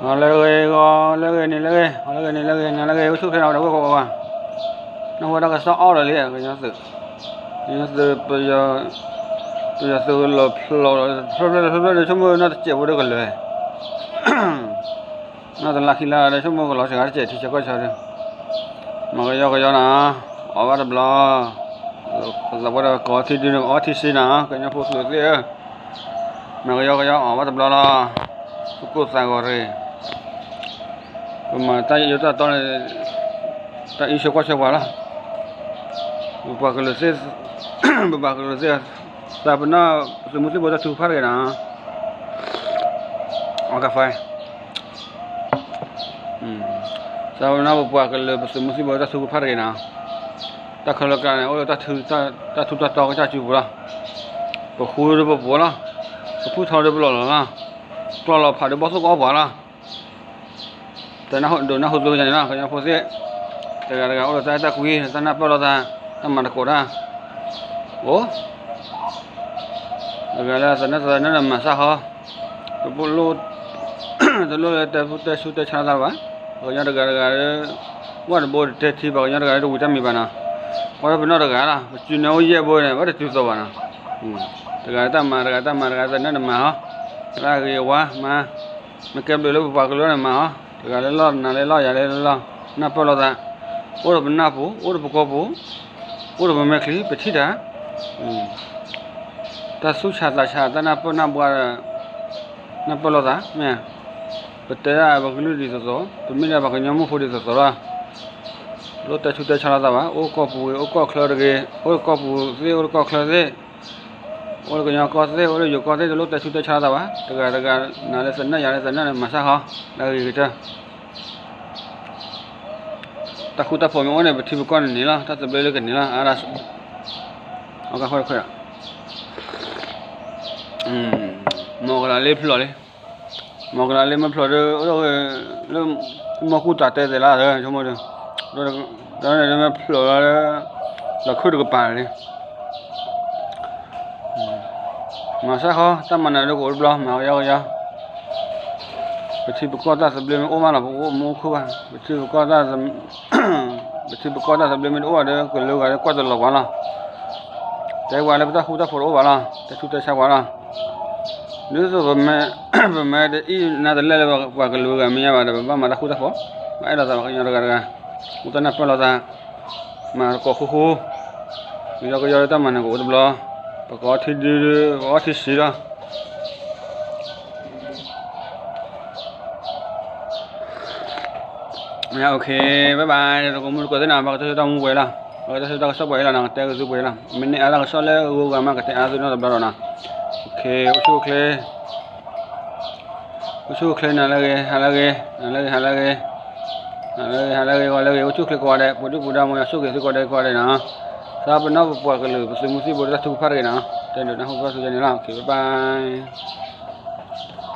ဂီၤလၢအဂ့ၤ ဂီၤလၢအဂ့ၤ နံၤလၢအဂ့ၤ ဂီၤလၢအဂ့ၤ နံၤလၢအဂ့ၤ နၤလၢအဂ့ၤ အိၣ်ဆူၣ်ချ့နီၤ ဒီပုၢ်ဝဲၢ်ကိးဂၤ, နၢ်ဟူတၢ်ကစီၣ်အါလီၤလံ ကညီသုး, ကညီသုး ပယီၤသုးလီၤဖျိးလီၤ ဖျိဖျိဖျိဖျိဒီး ဆိကမိၣ်နီၢ်တစဲးဖိဒီးကလၢၤ, နီၢ်တလါခံလါဒီး ဆိကမိၣ်ကလီၤစှၤတစဲး ထံဆၢကီၢ်ဆၢဒီး, မၤကယီကယီနီၤ, အီၣ်ဘၣ်တဘျီ, သးပှၢ်ဒီးကိးထံဒုန့ၣ် အီထံဆံနီၤ ကညီဖိသုးသ့ၣ်ဧၢ, မၤကယီကယီအီၣ်ဘၣ်တဘျီလီၤ, ပကိၢ်သးဂီၤတဂ့ၤ, ပမၤတၢ်ယိယိတၢ်တီန့ၣ် တၢ်အံးဆၢကွၢ်ဆၢပှၤလီၤ, ပပှၤကလုာ်သ့ၣ်, ပပှၤကလုာ်သ့ၣ်, သးပနီၣ်ပသုးမုၢ်သံၣ်ဘိတၢ်ထုကဖၣ်တဂ့ၤနီၤ, အကဖဲ သးပနီၣ်ပပှၤကလုာ် ပသုးမုၢ်သံၣ်ဘိတၢ်ထုကဖၣ်တဂ့ၤနီၤ, တၢ်ခဲလၢာ်ကျါန့ၣ် အိၣ်လၢတၢ်ထူးတၢ်တီကစၢ်စုပူၤလီၤ, ပဃုဒီးပပှိၤလီၤ, ပဖုၣ်ထီဒီးပလီၢ်လီၤလီၤ, ကျီၢ်လီၤဖးဒီးဘီၣ်သိၣ်ကအီၣ်ပှၤလီၤ, တနၢ်ဟူဒိးနၢ်ဟူသိကန့ၣ်လီၤ ကညီဖိသ့ၣ်, တဂၤတဂၤအိၣ်ဒီးတၢ်အဲၣ်တၢ်ကွံ တၢ်နၢ်ပၢၢ်လိာ်သး, တၢ်မၤသကိးတၢ်, အိၣ် တဂၤလၢသနၢၣ်သနၢၣ်န့ၣ်မၤစၢ်ဃီ, တလိၣ်, တလိၣ်လၢတဲဆူၣ်တဲဆါလိာ်သးဘၣ်, ပှၤကညီတဂၤတဂၤလၢ, ဝၣ်တဘိတတဲထံ ပှၤကညီတဂၤလၢတဝံၤတၢ်မံၤဘၣ်နီၤ, ပှၤလၢပနီၢ်တဂၤလီၤ ပစုန့ၢ်အိၣ်ယဲၢ်ဘိန့ၣ် ဘၣ်တတုၤသိးဘၣ်နီၤ, တဂၤတၢ်မၤ တဂၤတၢ်မၤ တဂၤသနၢၣ်န့ၣ်မၤဟီ, တၢ်ဂ့ၤဝါမၤ, မ့ၢ်ကဲဘျုးလၢပပှၤကလုာ်န့ၣ်မၤဟီ, တဂၤလၢလီၢ်နၤလၢလီၢ်ယၤလၢလီၢ်, နၢ်ပၢၢ်လိာ်သး, အိၣ်ဒီးပနၢ်ပူၤ အိၣ်ဒီးပကီၢ်ပူၤ, အိၣ်ဒီးပမဲာ်ချံ ပထံၣ်တၢ် တၢ်သူၣ်ဆးသးဆး တၢ်နၢ်ပၢၢ်နၢ်ဘှါဒီး, နၢ်ပၢၢ်လိာ်သးမ့ၢ်, ပတဲဒၣ်ပကလုာ်ဒ်သိးသိး ပမ့ၢ်ဒၣ်ပှၤကညီမိၢ်ဖိဒ်သိးသိးလီၤ, တလိၣ်တဲဆူၣ်တဲဆါလိာ်သးဘၣ်, အိၣ်ကီၢ်ပူၤဂ့ၤ အိၣ်ကီၢ်ချၢတဂ့ၤ အိၣ်ကီၢ်ပူၤသ့ၣ် အိၣ်ကီၢ်ချၢသ့ၣ်, အိၣ်ကညီကီၢ်သ့ၣ် အိၣ်ယိၤကီၢ်သ့ၣ် တလိၣ်တဲဆူၣ်တဲဆါလိာ်သးဘၣ်, တဂၤတဂၤ နၤလၢသနၢၣ်ယၤလၢသနၢၣ်န့ၣ် မၤစၢ်ဃီ, တၢ်ဂ့ၤကတၢၢ် တၢ်ဃူတၢ်ဖိးမ့ၢ်အိၣ်န့ၣ် ပထံပကီၢ်န့ၣ်န့ၣ်လီၤ, တၢ်သဘျ့လၢကန့ၣ်လီၤ, အါဒၣ်, အဃိခွဲး, မ်ကလးလ့ဖျိးလံ, မ်ကလးလ့မ့ၢ်ဖျိးဒီး လၢ, လၢ, မီၢ်ကူၣ်တၢ်တဲသ့လၢ, ဆိကမိၣ်ဒီး, ဒီးမ့ၢ်ဖျိးလီၤလၢ, လီၤခုၣ်တကပၤလံ မၤစၢ်ဃီ တၢ်မၤနၢၤဒိကအိၣ်တဘျီ မၤကယီကယီ, ပထံပကီၢ်တၢ်သဘျ့မ့ၢ်အိၣ်မးလီၤ ပကအိၣ်မူအိၣ်ခုၣ်ဘၣ်, ပထံပကီၢ်တၢ်သဘျ့မ့ၢ်တအိၣ်ဘၣ်ဒီး ကလုာ်ဂၤဒီးကွၢ်တလီၤပှၤလီၤ, တဲပှၤလၢပတၢ်ဃူတၢ်ဖိးတအိၣ်ဘၣ်လီၤ, တဲဆူၣ်တဲဆါပှၤလီၤ, ဒ်သိးပမ့ၢ်, ပမ့ၢ်တအံၣ်နါတလဲၣ်လၢပှၤကလုာ်ဂၤမ့ၢ်ညါဘၣ်ဒီး ပဘၣ်မၤတၢ်ဃူတၢ်ဖိး, ဘၣ်အဲၣ်လိာ်သးပှၤကညီတဂၤတဂၤ, အိၣ်တၢ်နၢ်ပၢၢ်လိာ်သး မၤသကိးဃူဃူ, ကယီကယီလၢတၢ်မၤနၢၤကအိၣ်တဘျီ, ပကအီထံဒု, ပကအီထံဆံးလီၤ, ဘၣ်ဘၣ်, တကိးမုၢ်တကိးသ့ၣ်နီၤ, ပကတၢၢ်ဆၢတၢ်မူပှဲၤလီၤ, ပကတၢၢ်ဆၢတၢ်ကစီၣ်ပှဲၤလီၤနီၤ, ကတဲကသုပှဲၤလီၤ, မ့ၢ်န့ၢ်အါတၢ်ကစီၣ်လၢအဂုၤအဂၤမး ကတဲအါသုနီတဘျီဒီးနီၤ, အိၣ်ဆူၣ်အိၣ်ချ့ အိၣ်ဆူၣ်အိၣ်ချ့ နၤလၢအဂ့ၤ ဟါလၢအဂ့ၤ, နၤလၢအဂ့ၤ ဟါလၢအဂ့ၤ, နၤလၢအဂ့ၤ ဟါလၢအဂ့ၤ ဂီၤလၢအဂ့ၤ အိၣ်ဆူၣ်အိၣ်ချ့ကိးဂၤဒဲး, ပှၤဒုၣ်ပှၤဒါမ့ၢ်ဂ့ၤ ဆိၣ်ဂ့ၤသုကိးဂၤဒဲးကိးဂၤဒဲးနီၤ, သးပနီၣ်ပပှၤကလုာ် ပသုးမုၢ်သံၣ်ဘိလၢတၢ်ထုကဖၣ်တဂ့ၤနီၤ, တဲဒိးနၢ်ဟူဘၣ်သုန့ၣ်လီၤ, ဘၣ်ဘၣ်.